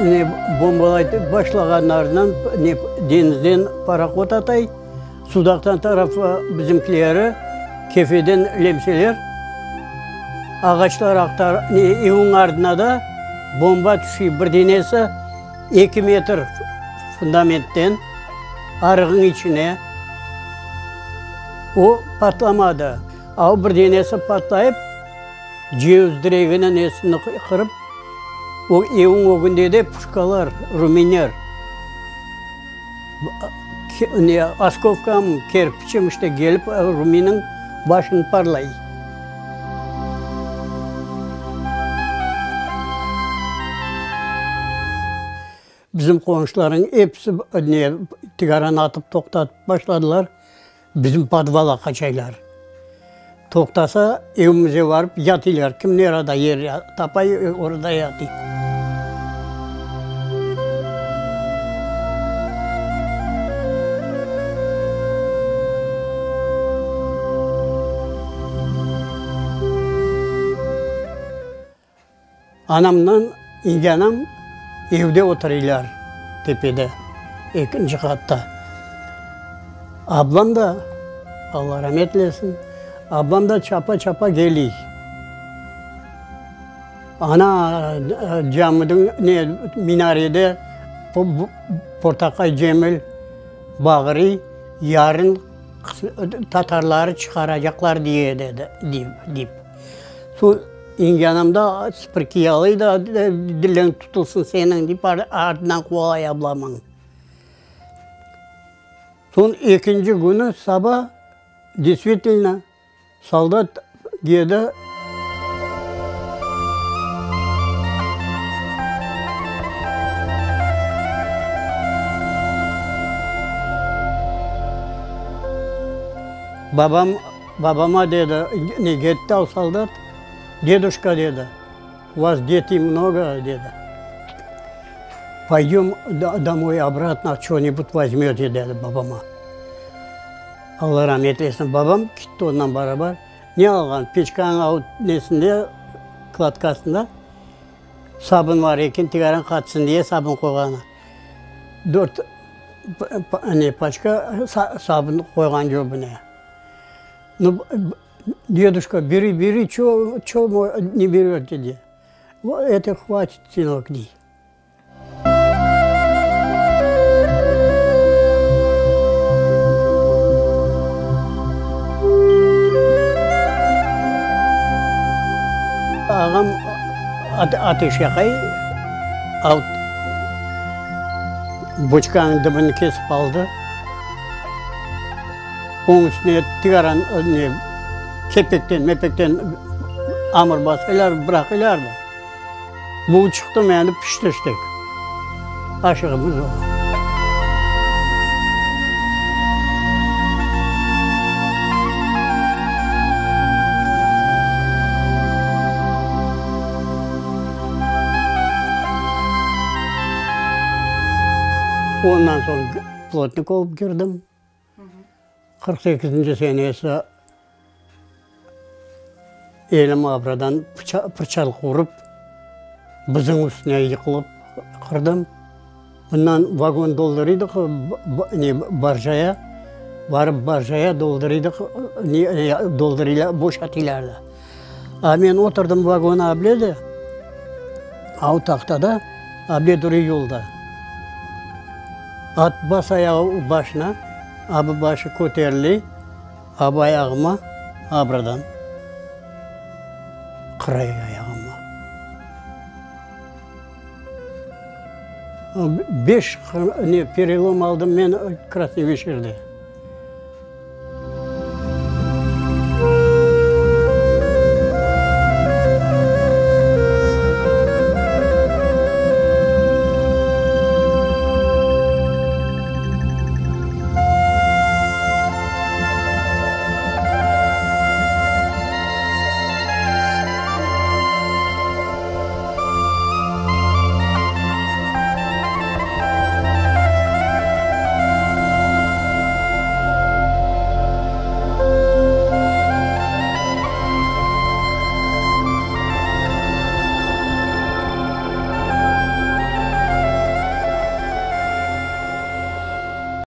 Ne, bombalay başlağanlarından ne, deñizden parohod atay, Sudaqtan tarafı bizimkileri, Kefeden lemseler, ağaçlar aqtar, ne, evniñ ardına da bomba tüşüy, bir denesi eki metr fundamentten arığıñ içine, o patlamadı, a o bir denesi patlayıp, ceviz diregini nesini qırıp, o evniñ ögünde de puşkalar, ruminler, ne, oskovkam, kerpiçim işte kelip ruminiñ başını parlay. Bizim qonşularnıñ episi ne, tigaranı atıp toqtatıp başladılar, bizim podvala qaçaylar. Toqtasa, evimize varıp yatıylar, kim nerada yer tapay, orada yatıy. Anamdan inge anam evde oturıylar, tepede, ekinci qatta. Ablam da, Alla ramet eylesin, ablam da çapa-çapa geliy. Ana, camidin, ne, minarede Portaqay Cemil bağırıy, yarın tatarları çıqaracaqlar diye, dedi, deyip. Soñ inge-anam da sipirki alıy da, diliñ tutulsın seniñ, deyip artından quvalay ablamnıñ. Soñ ekinci künü saba, destvitelno, soldat keldi. Babam Babama dedi, ne ketti al soldat, Deduşka, dedi, u vas detey mnogo, dedi, poydem domoy obratno, ço-nibud vozmöte, dedi babama. Alla rahmet eylesin, babam ketti ondan barabar. Ne alğan, peçkanıñ nesinde, kladkasında sabun bar eken, tigaran qatsın diye sabun qoyğanı. Dört ne paçka sabun qoyğan cöbüne. Nu, deduşka, beri, beri, ço, ço ne berete de. Eto hvatit, sınok, dey. Ağam ateş yaqay, boçkanıñ dibini kesip aldı. Onıñ üstüne tigaran ne, kepekten, mepekten amur basaylar, bıraqaylar da. Buğı çıqtı, endi pişti işte. Aşığımız o. Ondan soñ plotnik olıp kirdim. 48-nci senesi elim abradan pıçaq urıp, bızıñ üstüne yıqılıp qırdım. Bundan vagon doldurıydıq, ne, barjaya, barıp barjaya doldurıydıq, ne, doldurıylar, boşatıylardı. A men oturdım vagona able de, av tahtada, able duruy yolda. At bas ayağı başına, abı başı köterile, abı ayağıma abradan qıray ayağıma. Beş ne perelom aldım men Krasnoy Vişerde.